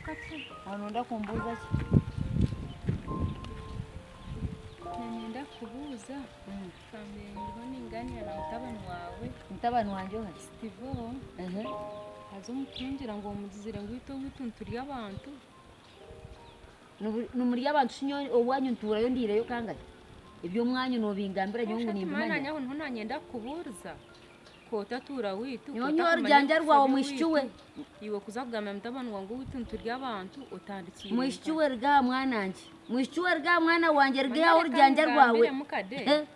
Kakye. Waaba noyenda kumbuuza ki? Niinyenda kukubuuza, nkambiire ndiho ningaaniira na mutabani waawe. Mutabani wangye oha? Steve. Haza omu kungira ngu omugizire ngu itwe owaitu nituri abantu. Nimuri abantu shi nyowe owanyu ntuurayo ndiireyo kangahi? Eby'omwanyu noobingambira nyowe ngu nimbimanya? Naanye aho niho naanyenda kukubuuriza. K'otatuura waitu, Nyowe nyowe orugyangya rwawe mwishiki we. Iwe kuza kugambira mutabani wange owaitu nituri abantu, otandikiire Mwishiki we ruga aha mwanangye. Mwishiki we ruga aha mwana wangye ruga aha orugyangya rwawe. Mukade,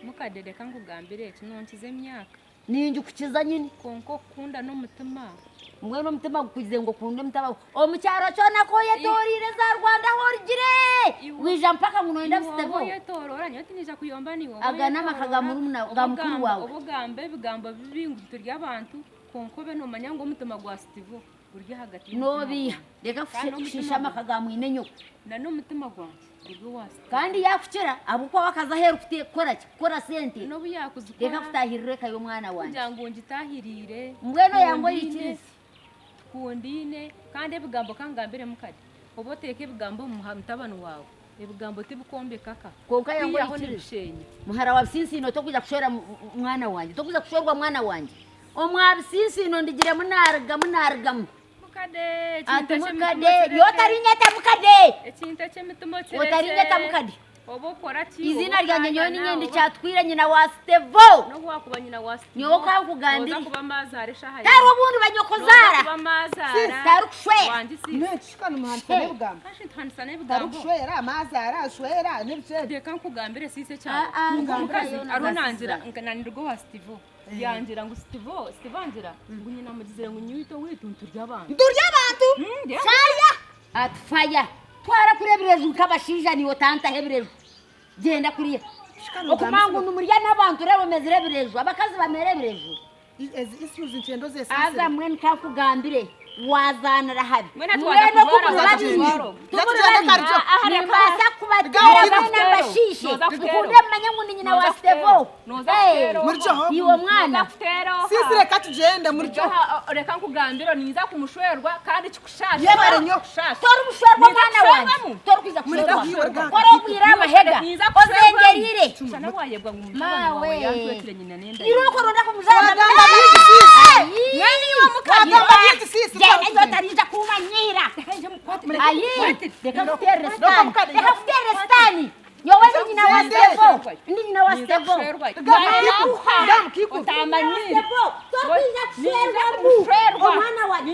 mukade reka nkugambire eki, nonkiza emyaka. Ningikukiza nyine. Kwonka okukunda n'omutima. Mbwenu omutima gukugize ngu okunde mutabani. Omu kyaro kyona ku oyetoreire za Rwanda ahu orugire, waija mpaka ngu noyenda Iwe oba Steve. oyetoroora, nyowe tinyija kuyomba naiwe. Oba Aga n'amaka ga oyetoroora, murumuna oba ga mukuru ogamba waawe. oba ogamba ebigambo bibi ngu turi abantu, kwonka obe noomanya ngu omutima gwa Steve guri ahagati y'omutima Noobiiha. gwangye. Reka Kandi n'omutima kushiisha amaka ga mwine nyoko. Na n'omutima gwangye guri owa Steve. Kandi yaakukira ahabw'okuba we akaza aheeru kukora ki? Kukora sente. N'obu yaakuzikora. Reka kutaahirira eka y'omwana wangye. Kugira ngu ngitaahiriire. Mbwenu oyangye oikirize. Tukundaine kandi ebigambo ka ngambiremu kare, oba oteeka ebigambo omu mutabani waawe, ebigambo tibikwombeka ka, Kwonka yangwa kwihaho oikirize. nibisheenya. Muhara wa Bisinsiino tokwija kushwera mwana wangye, tokwija kushwerwa mwana wangye. Omwa Bisinsiino ndigiremu naarugamu naarugamu. Mukade, Ati ekintu eky'emitima mukade, okireke. nyowe otarinyeta mukade. Ekintu eky'emitima okireke. Otarinyeta mukade. Oba okora ki? Eiziina oba ryangye nyowe okangana, niinye oba- ndikyatwire nyina wa Stevo. N'obu waakuba nyina wa Stevo. Nyowe okankugambire. Nooza kuba maazaara eshaaha Tari yoona. obundi Nooza banyokozaara. kuba maazaara. Tarikushwera. Wangi sis. N'ekishuka nimuhandisa n'ebigambo. Kashi nituhandisa n'ebigambo. Tarikushwera, maazaara, ashwera, n'ebiki ebyo. Reka nkugambire sis ekyawe. Ah, ah, Omukazi yoona ariho za nangira siza. nka nanirwa owa Stevo. Yangira ngu Stevo, Stevo angira ngu nyina amugizire ngu nyowe itwe owaitu niturya abantu. Niturya abantu! Faya! Ati faya! Twara kuriya ebireju nk'abashaija niiwe otantaho ebireju. Gyenda kuriya. Okumanya ngu nimurya n'abantu reeba omezire ebireju. Abakazi bamera ebireju. Ezi issues nkyenda Haza mbwenu kankugambire wazaanira habi. Mbwenu hati waaza Mbwenu oku kujwara muri waaza babiri, kujwara ogu. tumuri Tugende babiri, Karjo. nimbaasa kubateera Nooza mwena mbashiishe. Nooza kuteera. Mukunde mumanye ngu ni nyina wa Stevo. Nooza kuteera Muri oha. Jehovah. Iwe mwana. Nooza kuteera oha. Sisi reka tugyende muri Oha, Reka nkugambire ninza kumushwerwa kandi kikushashe. Yebare nnyo. Kushashe. Tori bushwerwa Ninza mwana wangye. kushwerwamu. Tori kwija Mureke kushwerwa. kuhigwa Kora obwire amahega. Ninza kushwerwamu. Ozengyereire. Shana wayebwa ngu mutabani wawe Mawe. yantwekire nyina n'enda. Iwe okoronda kumuzaara. Wagamba bingi sisi. Mwene iwe mukazi. Wagamba bingi sisi. Genda iwe otariija kumanyira. Ayi, reka nkuteerere sitaani. Reka nkuteerere sitaani. Nyowe ndi nyina wa Stevo. Ndi nyina wa Stevo. Otamanyire. Torikwija kushwerwamu. Omwana wange.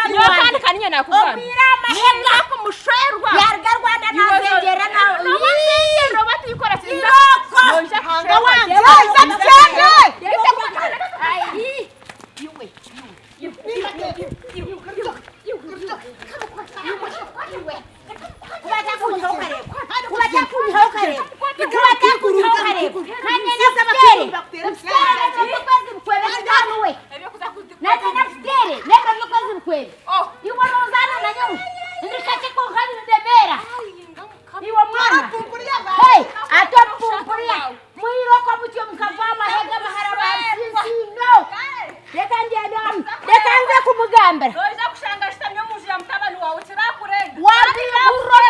Nyowe kandi kaninya nakugamba. Obwire amahega. Kumushwerwa. Yaruga Rwanda nazengyera nawe. Oba tikora kinza. Iroko. Noija kushwerwa. Ayi. Iwe. Reka nze kumugambira Noija kushanga ashutamire omu nju ya mutabani wawe kirakurenga. wabihurira.